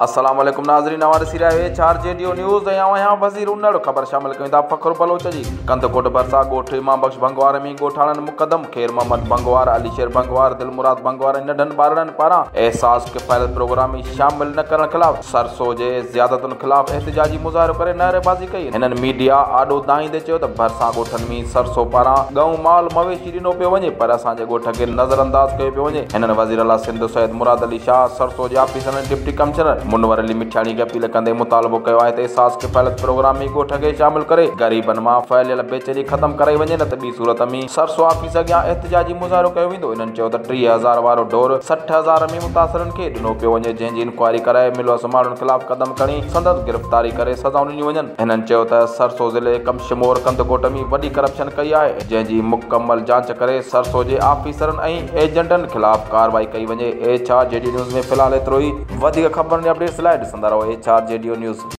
السلام عليڪم ناظرين اوهان ڏسي رهيا آهيو H R G D O news ۽ آئون آهيان وزير انڙ خبر شامل ڪيون ٿا فخر بلوچ جي ڪنڌڪوٽ ڀرسان ڳوٺ امام بخش ڀنگوار ۾ ڳوٺاڻن مقدم خير محمد ڀنگوار علي شير ڀنگوار دل مراد ڀنگوار ۽ ننڍن ٻارڙن پاران احساس ڪفايت پروگرام ۾ شامل نه ڪرڻ خلاف سرسو جي زيادتن خلاف احتجاجي مظاهرو ڪري نعريبازي ڪئي. هنن ميڊيا آڏو دانهيندي چيو ته ڀرسان ڳوٺن ۾ سرسو پاران ڳئون مال مويشي ڏنو پيو وڃي پر اسان جي ڳوٺ کي نظرانداز ڪيو پيو وڃي. هنن وزيراعليٰ سنڌ سيد مراد علي شاهه، سرسو جي آفيسرن ۽ ڊپٽي ڪمشنر منور علي مٺياڻي کي اپيل ڪندي مطالبو ڪيو آهي ته احساس ڪفالت پروگرام ۾ ڳوٺ کي شامل ڪري غريبن مان ڦهليل بيچيني ختم ڪرائي وڃي نه ته ٻي صورت ۾ سرسو آفيس اڳيان احتجاجي مظاهرو ڪيو ويندو. هنن چيو ته 30,000 وارو ڍور 60,000 ۾ متاثرن کي ڏنو پيو وڃي جنهن جي انڪوائري ڪرائي ملوث ماڻهن خلاف قدم کڻي سندس گرفتاري ڪري سزائون ڏنيون وڃن. هنن چيو ته سرسو ضلعي ڪمشمور ڪنڌڪوٽ ۾ وڏي ڪرپشن ڪئي آهي جنهن جي مڪمل جاچ ڪري سرسو جي آفيسرن ۽ ايجنٽن خلاف ڪارروائي ڪئي وڃي. H R G D news ۾ في الحال ايترو ئي وڌيڪ خبرن ۽ اپڊيٽس لاء ڏسندا رهو H R G D O news.